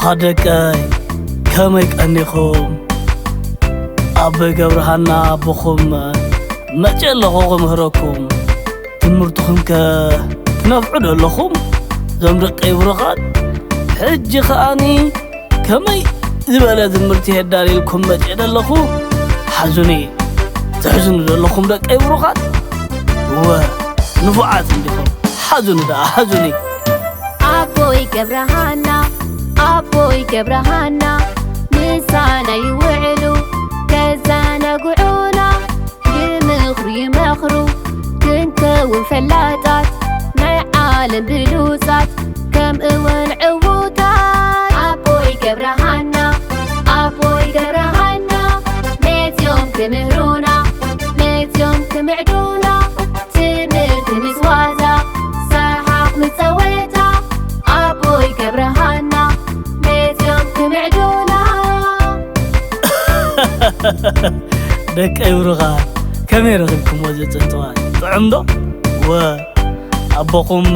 ኣደቀይ ከመይ ቀኒኹም? ኣቦይ ገብረሃና ኣቦኹም መጨ ኣለኹ ክምህረኩም። ትምህርትኹም ከ ትነፍዑ ዶ ኣለኹም? ዞም ደቀይ ብሩኻት፣ ሕጂ ከኣኒ ከመይ ዝበለ ትምህርቲ የዳልየልኩም መጨ ደለኹ? ሓዙኒ፣ ትሕዝኑ ደለኹም ደቀይ ብሩኻት? እወ፣ ንፉዓት እንዲኹም። ሓዙኒ ደኣ፣ ሓዙኒ። ኣቦይ ገብረሃና፣ ኣቦይ ገብረሃና፣ ምሳና ይውዕሉ ከዘናግዑና፣ ብምኽሪ ይመኽሩ ክንከውን ፈላጣት፣ ናይ ዓለም ብሉጻት ከምኡውን ዕዉታት። ኣቦይ ገብረሃና፣ ኣቦይ ገብረሃና፣ መጽዮም ክምህሩና፣ መጽዮም ክምዕዱና፣ ትምህርቲ ምስ ዋዛ፣ ሰሓቕ ምስ ጸወታ፣ ኣቦይ ገብረሃና፣ መጽዮም ክምዕዱና። ደቀይ ብሩኻ፣ ከመይ ረኺብኩምዎ እዚ ጽንጽዋይ? ጥዑም ዶ? ወ፣ ኣቦኹም፣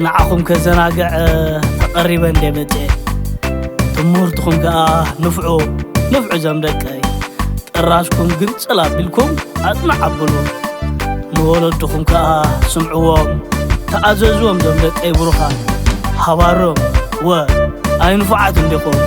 ንዓኹም ከዘናግዕ ተቐሪበ እንደ መጽየ። ትምህርትኹም ከኣ ንፍዑ፣ ንፍዑ ዞም ደቀይ። ጥራዝኩም ግንጽል ኣቢልኩም ኣጽንዕ ኣብሉ። ንወለድኹም ከኣ ስምዕዎም፣ ተኣዘዝዎም ዞም ደቀይ ብሩኻት። ሃባሮም፣ ወ፣ ኣይንፉዓት እንዲኹም።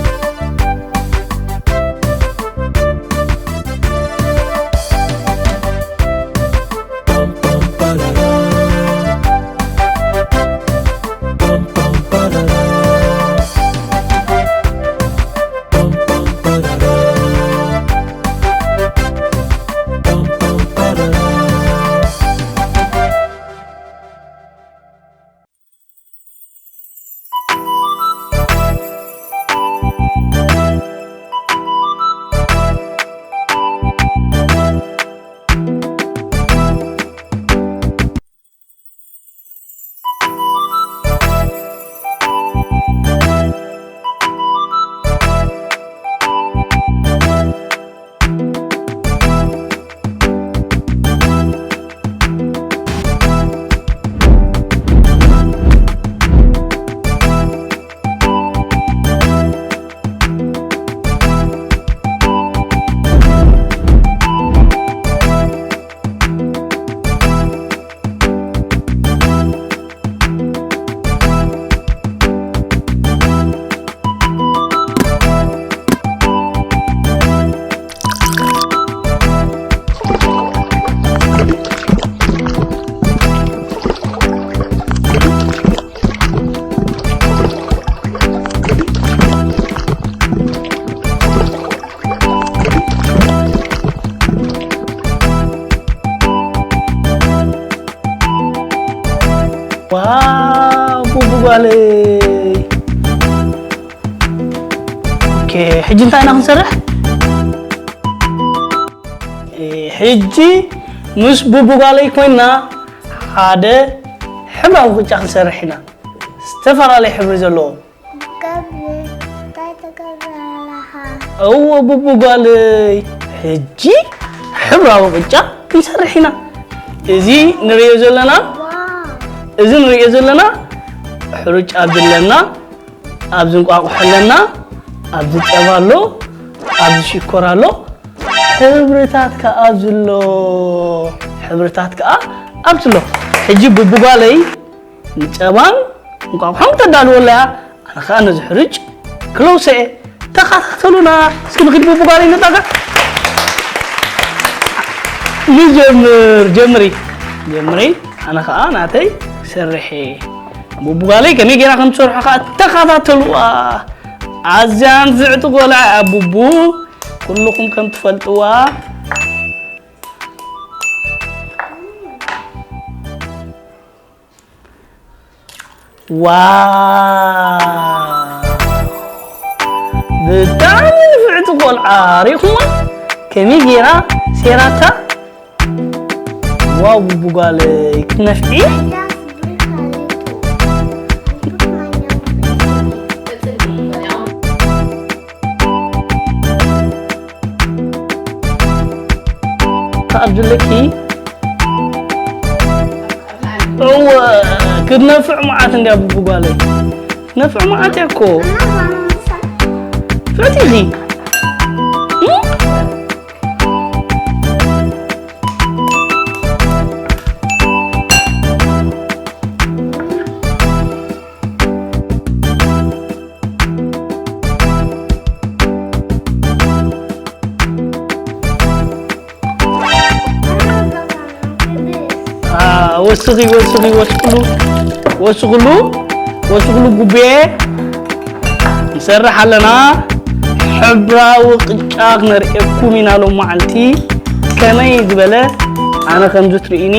ዋው፣ ቡቡ ጓለይ። ኦኬ፣ ሕጂ እንታይ ኢና ክንሰርሕ? እ፣ ሕጂ ምስ ቡቡ ጓለይ ኮይንና ሓደ ሕብራዊ ቅጫ ክንሰርሕ ኢና። ዝተፈላለየ ሕብሪ ዘለዎ። ገብሪ፣ እንታይ ትገብር ኣለኻ? እወ፣ ቡቡ ጓለይ፣ ሕጂ ሕብራዊ ቅጫ ክንሰርሕ ኢና። እዚ ንርእዮ ዘለና፣ ዋው። እዚ ንርእዮ ዘለና ሕሩጭ ኣብዚ ኣለና፣ ኣብዚ እንቋቑሖ ኣለና፣ ኣብዚ ጸባ ኣሎ፣ ኣብዚ ሽኮር ኣሎ። ሕብርታት ከኣ ኣብዚ ኣሎ፣ ሕብርታት ከኣ ኣብዚ ኣሎ። ሕጂ ቡቡ ጓለይ ንጸባን እንቋቑሖን ተዳልወላ እያ። ኣነ ኸኣ ነዚ ሕርጭ ክለውሰ እየ። ተኸታተሉና። እስኪ ንኽድ ቡቡ ጓለይ ንጣጋ። ንጀምር፣ ጀምሪ። ጀምሪ። ኣነ ኸኣ ናተይ ሰርሐ። ቡቡ ጓለይ ከመይ ጌራ ከም ትሰርሖ ኸኣ ተኸታተሉዋ። ኣዝያ ንፍዕቲ ቖልዓ እያ ቡቡ። ኩልኹም ከም ትፈልጥዋ። ዋው! ብጣዕሚ ንፍዕቲ ቆልዓ ሪኢኹማ? ከመይ ጌራ ሴራታ? ዋው፣ ቡቡ ጓለይ ክትነፍዒ? ተኣርጅለኪ? እወ፣ ክትነፍዕ መዓት እንድያ ቡቡ ጓለይ። ክትነፍዕ መዓት እያ እኮ። ፍዕቲ ኢኺ። ወስኺ ወስኺ ወስኽሉ ወስኽሉ ወስኽሉ ጉቤ ንሰርሕ ኣለና። ሕብራዊ ቅጫ ክነርእየኩም ኢና ሎም መዓልቲ። ከመይ ዝበለ ኣነ ከምዚ ትርእኒ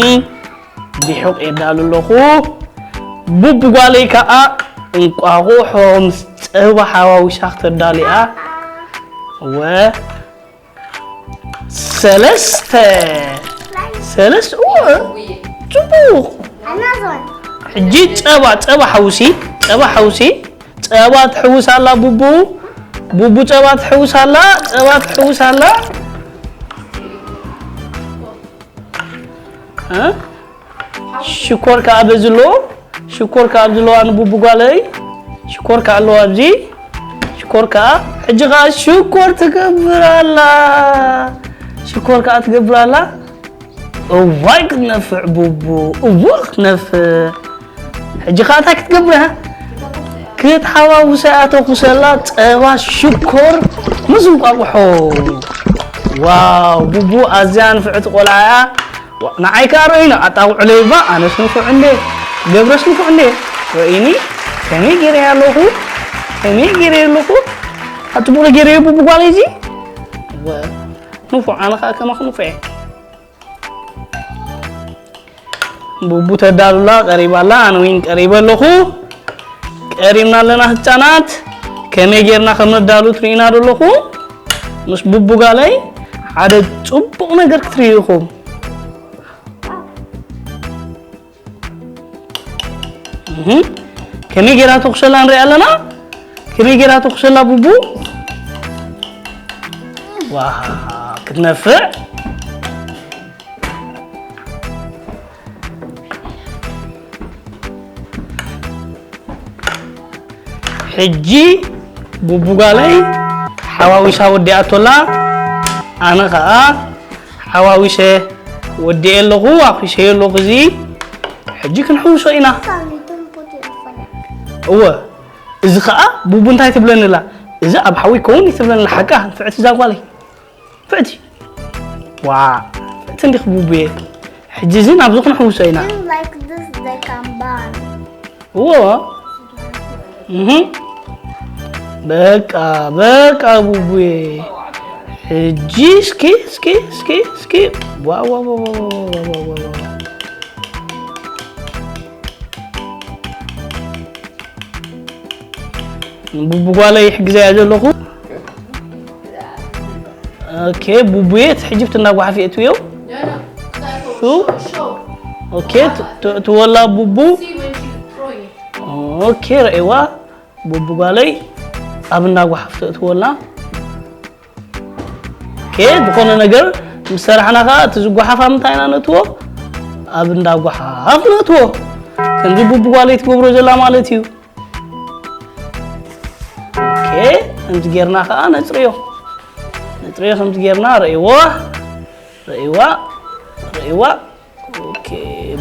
ቢሑቕ የዳሉ ኣለኹ። ቡቡ ጓለይ ከኣ እንቋቑሖ ምስ ጸባ ሓዋዊሳ ክተዳልያ ወ ሰለስተ ሰለስተ እወ ጽቡቕ። ሕጂ ጸባ ጸባ ሓውሲ ጸባ ሓውሲ ጸባ ትሕውስ ኣላ ቡቡ። ቡቡ ጸባ ትሕውስ ኣላ። ጸባ ትሕውስ ኣላ። ሽኮር ከዓ በዚ ኣሎ። ሽኮር ከዓ ኣብዚ ኣለዋ ንቡቡ ጓለይ። ሽኮር ከዓ ኣለዋ ኣብዚ። ሽኮር ከዓ ሕጂ ከዓ ሽኮር ትገብር ኣላ። ሽኮር ከዓ ትገብር ኣላ። እዋይ ክትነፍዕ ቡቡ፣ እዎ ክትነፍዕ። ሕጂ ከዓ እንታይ ክትገብር እያ? ክትሓዋውሳ እያ ተኹሰላ ጸባ ሽኮር ምስ እንቋቑሖ። ዋው ቡቡ ኣዝያ ንፍዕቲ ቆልዓ እያ። ንዓይ ከኣ ርእዩኒ ኣጣቕዑለይ እባ ኣነስ ንፉዕ እንዴ ገብረስ ንፉዕ እንዴ ርእዩኒ ከመይ ገይረያ ኣለኹ ከመይ ገይረየ ኣለኹ ኣጥቡቕ ገይረየ ቡቡ ጓለይ እዚ ንፉዕ ኣነ ከኣ ከማኽ ንፉዕ እየ ቡቡ ተዳሉላ ቀሪባ ኣላ ኣነ ውን ቀሪበ ኣለኹ ቀሪብና ኣለና ህጻናት ከመይ ጌርና ከም ነዳሉ ትርእዩና ዶ ኣለኹ ምስ ቡቡ ጋለይ ሓደ ጽቡቕ ነገር ክትርእዩ ኢኹም ከመይ ጌራ ተኹሰላ ንሪኣ ኣለና ከመይ ጌራ ተኹሰላ ቡቡ ዋ ክትነፍዕ ሕጂ ቡቡ ጓለይ ሓዋዊሳ ወዲኣቶላ ኣነ ኸኣ ሓዋዊሰ ወዲኤ ኣለኹ ኣኺሰዮ ኣለኹ እዚ ሕጂ ክንሕውሶ ኢና እወ እዚ ኸኣ ቡቡ እንታይ ትብለኒ ኣላ እዚ ኣብ ሓዊ ይከውን እዩ ትብለኒ ኣላ ሓቃ ንፍዕቲ እዛ ጓለይ ፍዕቲ ዋ ፍዕቲ እንዲኽ ቡቡየ ሕጂ እዚ ናብዚ ክንሕውሶ ኢና እዎ በቃ በቃ ቡቡየ ሕጂ እስኪ እስኪ እስኪ እስኪ ዋ ዋ ዋ ዋ ዋ ዋ ዋ ዋ ንቡቡ ጓለይ ይሕግዘያ ዘለኹ ኦኬ ቡቡየ እቲ ሕጂ ብቲ እንዳጓሓፍ የእትውዮ ሱ ኦኬ ትወላ ቡቡ ኦኬ ረእዋ ቡቡ ጓለይ ኣብ እንዳጓሓፍ ተእትወላ ኦኬ ዝኾነ ነገር ምስ ሰራሕና ከዓ እቲ ዝጓሓፍ ኣብ ምንታይ ኢና ነእትዎ ኣብ እንዳ ጓሓፍ ነእትዎ ከምዚ ቡቡ ጓለይ ትገብሮ ዘላ ማለት እዩ ኦኬ ከምዚ ጌርና ከዓ ነፅርዮ ነፅርዮ ከምዚ ጌርና ረእይዎ ረእይዋ ረእይዋ ኦኬ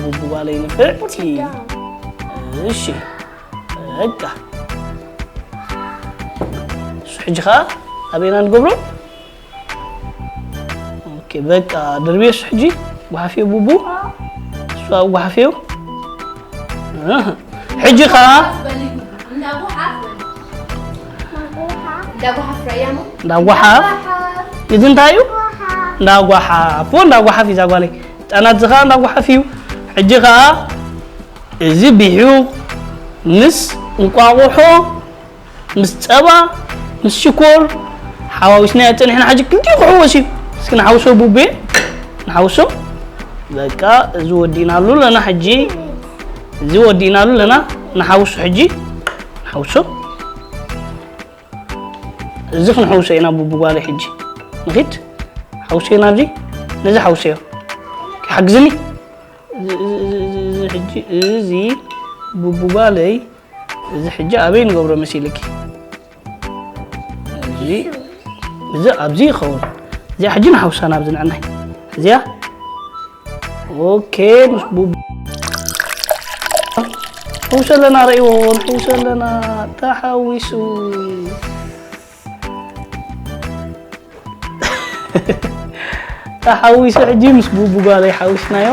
ቡቡ ጓለይ ንፍዕቲ እሺ በቃ እሱ ሕጂ ከዓ ኣበይና ንገብሮ ኦኬ በቃ ድርቤ እሱ ሕጂ ጓሓፍዮ ቡቡ እሱ ኣብ ጓሓፍዮ ሕጂ ከዓ እንዳጓሓፍ እዚ እንታይ እዩ እንዳጓሓፍ እንዳጓሓፍ እዩ ዛጓለይ ህፃናት እዚ ከዓ እንዳጓሓፍ እዩ ሕጂ ከዓ እዚ ብሒቑ ምስ እንቋቑሖ ምስ ጸባ ምስ ሽኮር ሓዋዊስናዮ ጸኒሕና ሕጂ ክልቲኡ ክሕወስ እዩ እስኪ ንሓውሶ ቡቤ ንሓውሶ በቃ እዚ ወዲእናሉ ኣለና ሕጂ እዚ ወዲእናሉ ኣለና ንሓውሶ ሕጂ ንሓውሶ እዚ ክንሕውሶ ኢና ቡቡ ጓለይ ሕጂ ንኺድ ሓውሶዮ ናብዚ ነዚ ሓውሶዮ ክሓግዝኒ እዚ ሕጂ እዚ ቡቡ ጓለይ እዚ ሕጂ ኣበይ ንገብሮ መሲልኪ እዚ እዚ ኣብዚ ይኸውን። እዚኣ ሕጂ ንሓውሳ ናብዚ ንዕናይ። እዚኣ ኦኬ፣ ምስ ቡቡ ንሕውሰ ኣለና። ርእይዎ፣ ንሕውሰ ኣለና። ተሓዊሱ። ተሓዊሱ ሕጂ ምስ ቡቡ ጓለይ ሓዊስናዮ።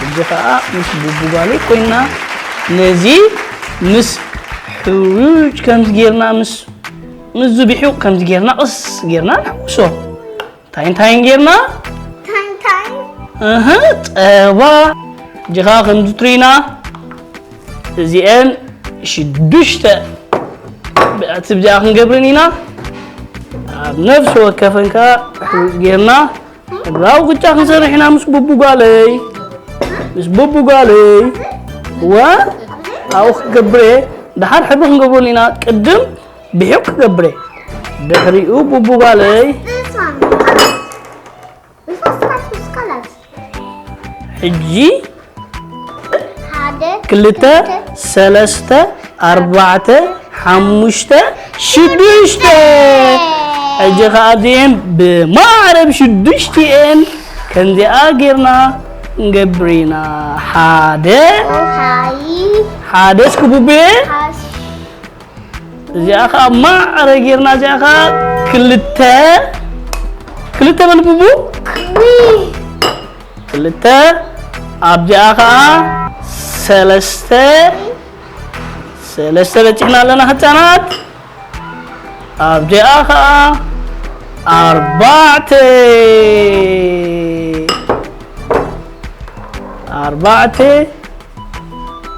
ሕጂ ኸዓ ምስ ቡቡ ጓለይ ኮይና ነዚ ምስ ሕሩጭ ከምዚ ጌርና ምስ፣ ምስ ዝብሒቑ ከምዚ ጌርና ቅስ ጌርና ንሕውሶ። እንታይ እንታይን ጌርና? እንታይ እንታይ? እህ፣ ጸባ። ሕጂ ኸዓ ከምዚ ትሪና እዚኤን ሽዱሽተ ብኣቲ ብዚኣ ክንገብርን ኢና። ኣብ ነፍሲ ወከፈን ከኣ ሕሩጭ ጌርና ሕብራዊ ቅጫ ክንሰርሕ ኢና ምስ ቡቡ ጓለይ። ምስ ቡቡ ጓለይ። እወ፣ ኣብኡ ክገብር እየ። ደሓር ሕብሪ ክንገብረሉ ኢና። ቅድም ብሒቕ ክገብር እየ። ድሕሪኡ ቡቡ ጓለይ። This one. This one starts with colors. ሕጂ ሓደ፣ ክልተ፣ ክልተ፣ ሰለስተ፣ ኣርባዕተ፣ ሓሙሽተ፣ ሽዱሽተ። ሕጂ ኸዓ እዚኤን ብማዕረ ብሽዱሽቲኤን ከምዚኣ ጌርና ንገብር ኢና። ሓደ፣ ኦሃይ። ሓደ እስኪ ቡቡየ። ሓሽ። እዚኣ ኸዓ ማዕረ ጌርና፣ እዚኣ ኸዓ ክልተ፣ ክልተ በል ቡቡ። ክልተ፣ ኣብዚኣ ኸዓ ሰለስተ፣ ሰለስተ በፂሕና ኣለና ህፃናት። ኣብዚኣ ኸዓ ኣርባዕተ፣ ኣርባዕተ።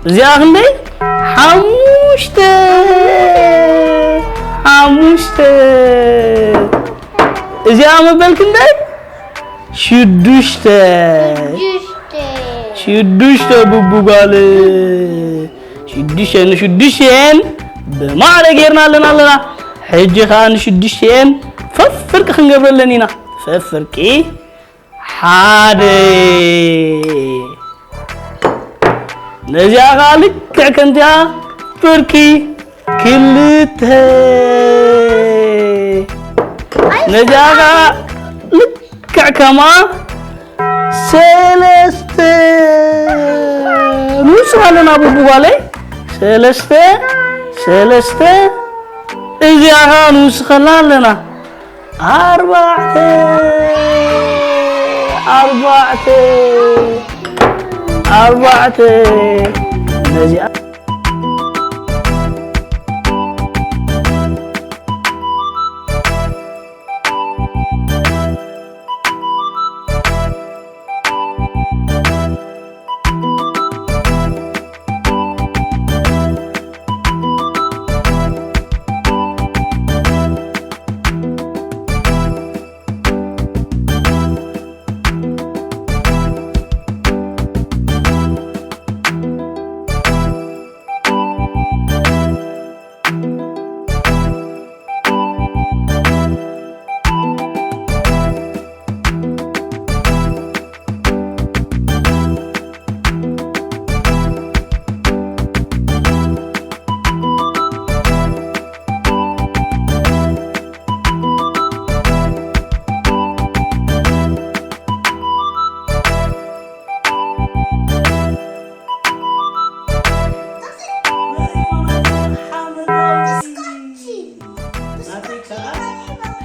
እዚኣ ክንደይ? ሓሙሽተ። ሓሙሽተ። እዚኣ መበል ክንደይ? ሽዱሽተ። ሽዱሽተ። ሽዱሽተ ቡቡ ጓል። ሽዱሽተ ንሽዱሽተን ብማዕረ ጌርና ኣለና ኣለና። ሕጂ ኸዓ ንሽዱሽተን ፈፍርቂ ክንገብረለን ኢና። ፈፍርቂ። ሓደ። ነዚኣ ኸዓ ልክዕ ከምዚኣ ፍርቂ ክልተ። ነዚኣ ኸዓ ልክዕ ከማ ሰለስተ። ንውስኽ ኣለና ቡቡ ጓለይ። ሰለስተ፣ ሰለስተ። እዚኣ ኸዓ ንውስኸላ ኣለና። ኣርባዕተ፣ ኣርባዕተ፣ ኣርባዕተ። ነዚኣ ናተይ ከኣ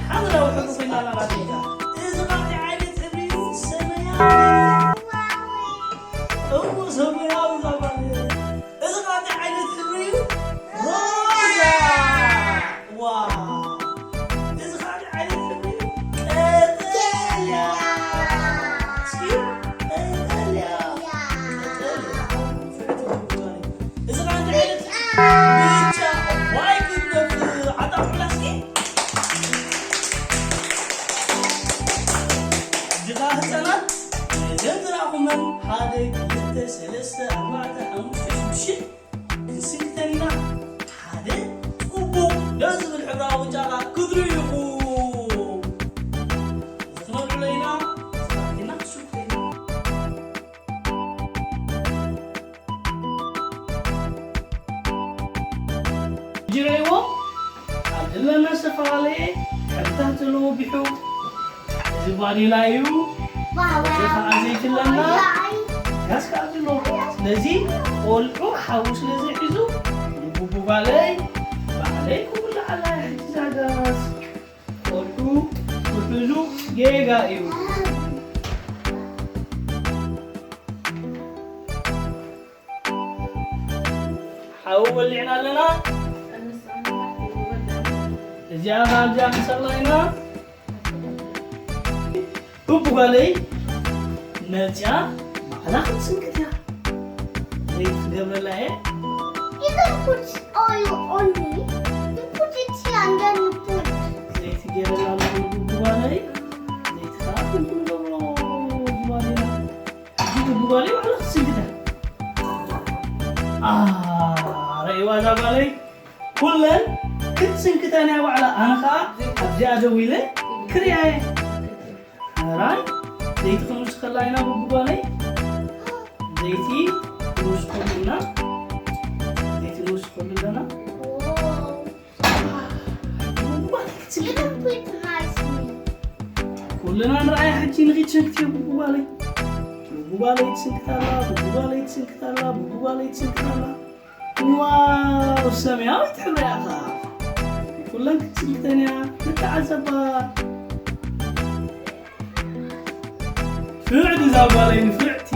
ሓምለዋይ ሕብሪ ኮይና ኣላ ናተይ ከኣ። እዚ ከኣ እንታይ ዓይነት ሕብሪ እዩ? ሰማያዊ። እዎ፣ ሰማያዊ እዛ ጓል። እዚ ከኣ እንታይ ዓይነት ሕብሪ እዩ? ሮዛ። ዋው። እዚ ከኣ እንታይ ዓይነት ሕብሪ እዩ? ቀጠልያ። እስኪ ቀጠልያ። ቀጠልያ። እዚ ከኣ እንታይ ዓይነት? ብጫ። ዋይ፣ ግን ነብሪ ዓጣ ውዕላ እስኪ። ድኻ ህፃናት፣ እዘን ዝረኣኹመን ሓደ፣ ክልተ፣ ሰለስተ፣ ኣርባዕተ፣ ሓሙሽተ፣ ሽዱሽተ ክንስንክተን ኢና። ሓደ፣ ፅቡቕ ደስ ዝብል ሕብራዊ ብጫ ክትሪኡ ኢኹም። እዚ ክነልዕሎ ኢና፣ ዝባርኪና ክስኩ ኢና። ጅረይዎ ኣብ ዘለና ዝተፈላለየ ኣለዎ ቢሑ። እዚ ባዴላ እዩ። እዚ ከዓ ዘይትለና ጋዝ ከዓ ኣሎ። ስለዚ ቆልዑ ሓዊ ስለ ዘይሕዙ ንቡቡ ጓለይ ባዕለይ ክውልዓላ ሕጂ እዛ ጋዝ። ቆልዑ ክሕዙ ጌጋ እዩ። ሓዊ ወሊዕና ኣለና። እዚኣ ካብ እዚኣ ክንሰላ ኢና። ቡቡ ጓለይ መፅያ ባዕላ ክትስንክት እያ። ዘይትገብረላ እየ። You don't put oil on me. You put it here and then you put. ዘይትገብረላ ቡቡ ጓለይ። ዘይትኸዓ ክንገብሮ ዝባዴና። ሕጂ ቡቡ ጓለይ ባዕላ ክትስንክት እያ። አ፣ ረእይዋ እዛ ጓለይ። ኩለን ክትስንክተን እያ ባዕላ። ኣነ ኸዓ ኣብዚኣ ደው ኢለ ክሪኣ እየ። ሕራይ ዘይቲ ክንውስኸላ ኢና ቡቡ ጓለይ። ዘይቲ ንውስኸሉ ኢና። ዘይቲ ንውስኸሉ ኣለና። ቡቡ ጓለይ ክትስንክት እያ። ኩልና ንረኣያ ሕጂ ንኺድ ሰንክት እየ ቡቡ ጓለይ። ቡቡ ጓለይ ትስንክት ኣላ፣ ቡቡ ጓለይ ትስንክት ኣላ፣ ቡቡ ጓለይ ትስንክት ኣላ። ዋው፣ ሰማያዊት ሕብሪ እያ ኸዓ። ኩለን ክትስንክተን እያ፣ ንተዓዘባ። ፍዕድ እዛ ጓለይ ንፍዕቲ።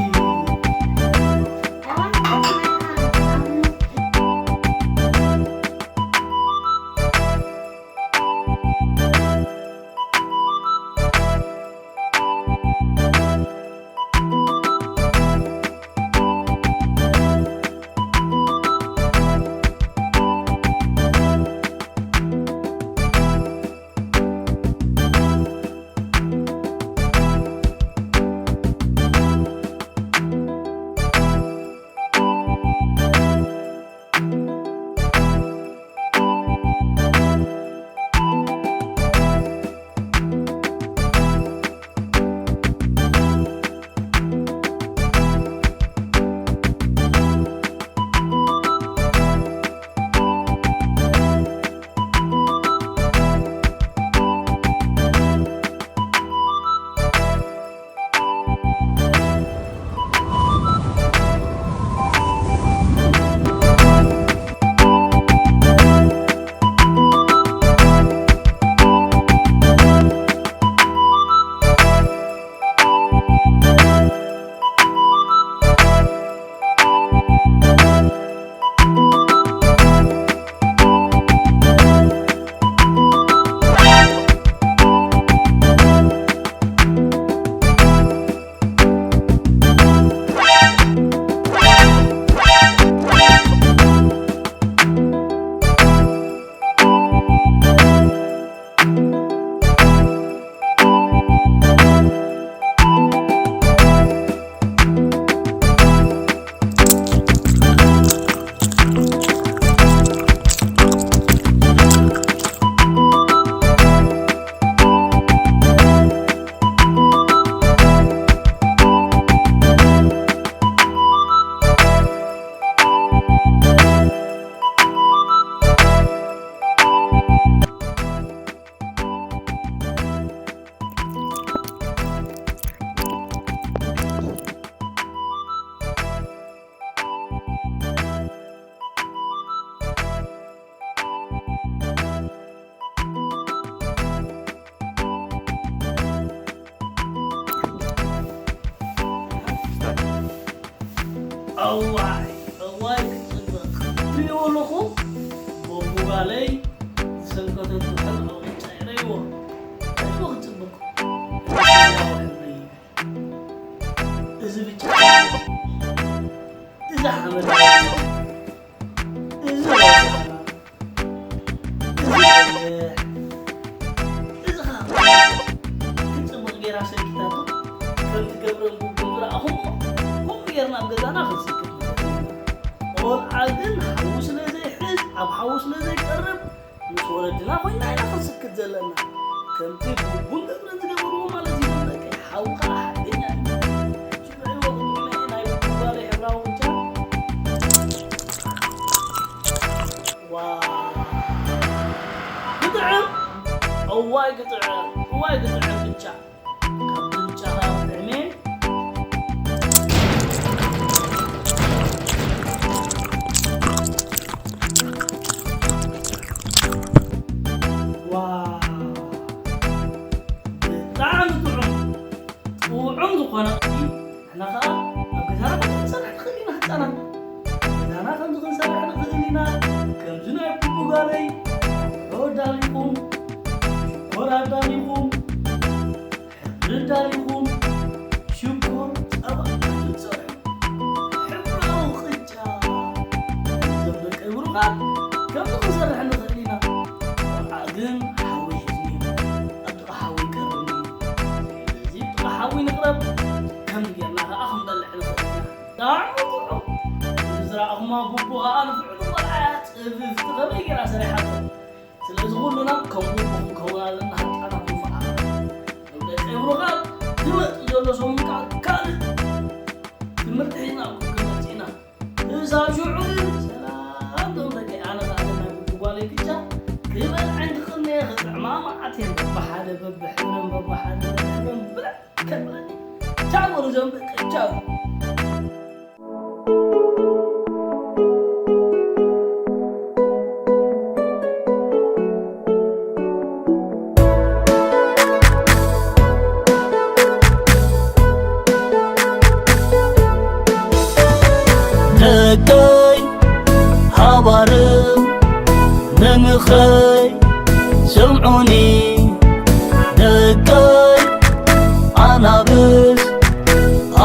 እዋይ፣ እዋይ፣ ክጽብቕ። ትሪእዎ ኣለኹ፣ ቦምቡ ጓለይ ዝሰንከተቱ ሕብሪ ኣውሪጫ ይረእይዎ። ርእይዎ ክጽብቕ። እዚ ብጫ፣ እዚ ሓመድ፣ እዚ እዚ ቀይሕ፣ እዚ ኸኣ ክትጽብቕ ጌራ ሰኪታቶ። ከምቲ ገብረን ቡቡን ዝረኣኹሞ፣ ከምኡ ጌርና ኣብ ገዛና ክንስክት ንኽእል ኢና። ቆልዓ ግን ሓዊ ስለ ዘይሕዝ፣ ኣብ ሓዊ ስለ ዘይቀርብ፣ ምስ ወለድና ኮይና ኢና ክንስክት ዘለና። ከምቲ ቡቡን ገብረን ዝገበርዎ ማለት እዩ። ደቂ ሓዊ ኸኣ ሓደኛ እዩ። ሽዑ ይወቕጡና ናይ ቡቡ ጓለይ ሕብራዊ ብጫ። ዋው! ብጣዕም! እዋይ ክጥዕም፣ እዋይ ክጥዕም ብቻ። ካብ ብቻ ጥዕሜ። ዋው፣ ብጣዕሚ ጥዑም። ጥዑም ዝኾነ ቅዲ ንሕና ኸዓ ኣብ ገዛና ክንሰርሕ ንኽእል ኢና። ህፃናት ገዛና ከምዚ ክንሰርሕ ንኽእል ኢና። ከምዚ ናይ ቡቡ ጓለይ፣ ዶ ኣዳሊኹም፣ ሽኮር ኣዳሊኹም፣ ሕብሪ ኣዳሊኹም፣ ሽኮር ጸባ ክትሰርሑ፣ ሕብራዊ ቅጫ እዞም ደቀይ ብሩኻት ከምዚ ክንሰርሕ ንኽእል ኢና። ቆልዓ ግን ሓዊ ሒዝኒ ኣብ ጥቓ ሓዊ ይቀርብኒ። ስለዚ ጥቓ ሓዊ ንቕረብ። ከምዚ ጌርና ከኣ ክንበልዕ ንኽእል ኢና። ብጣዕሚ ጥዑም። ዝረኣኹማ ቡቡ ከኣ ንፍዕቲ ቆልዓ እያ። ጽብብቲ ከመይ ጌራ ሰሪሓቶ። ስለዚ ኩሉና ከም ቡቡ ክንከውን ኣለና። ህጻናት ንፍዓም። ደቂ ብሩኻት፣ ዝመጽእ ዘሎ ሰሙን ከኣ ካልእ ትምህርቲ ሒዝና ክንመጽእ ኢና። ክሳብ ሽዑ ግን ሰላም ዶም ደቂ ኣነ ኸኣ ናይ ቡቡ ጓለይ ብቻ ክበልዐን ክቕንየ ክጥዕማ መዓት እየን። በብሓደ በብሕብረን በብሓደ በብሕብረን ብልዕ ከብለኒ። ቻው በሉ ዞም ደቂ ቻው። ደቀይ ሃባርም ንምኽረይ ስምዑኒ ደቀይ ኣናብስ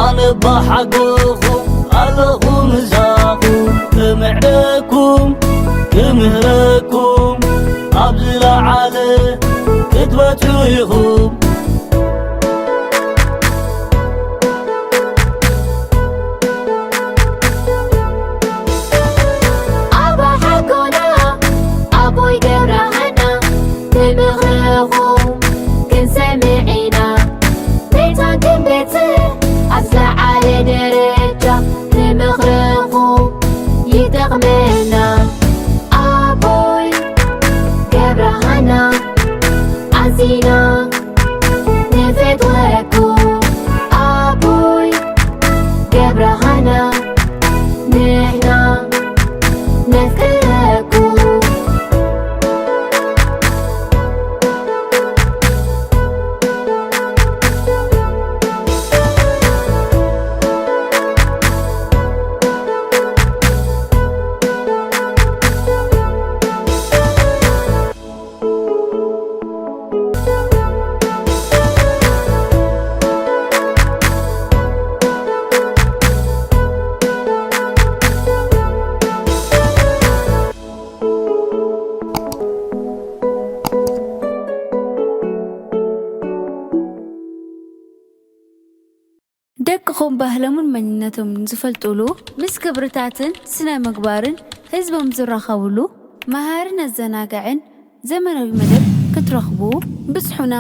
ኣነ ባሓጎኹም ኣለኹ ምሳኹም ክምዕደኩም ክምህረኩም ኣብ ዝለዓለ ክትበጽሑ ኢኹም። ኣባ ሓጎና ኣቦይ ገብረሃና ብምኽርኹም ክንሰምዕ ኢና። ቤታን ክንቤት ኣብ ዝለዓለ ደረጃ ንምኽርኹም ይጠቕመና። ኣቦይ ገብረሃና ኣዚና ንፈትወኩም ኣቦይ ገብረሃና ንሕና ነፍቅረኩም። ደቅኹም ባህሎምን መንነቶምን ዝፈልጡሉ፣ ምስ ክብርታትን ስነ ምግባርን ህዝቦም ዝራኸቡሉ፣ መሃርን ኣዘናጋዕን ዘመናዊ መደብ ክትረኽቡ ብጽሑና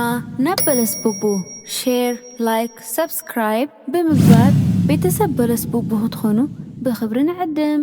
ናብ በለስ ቡቡ። ሼር፣ ላይክ፣ ሰብስክራይብ ብምግባር ቤተሰብ በለስ ቡቡ ክትኾኑ ብኽብሪ ንዕድም።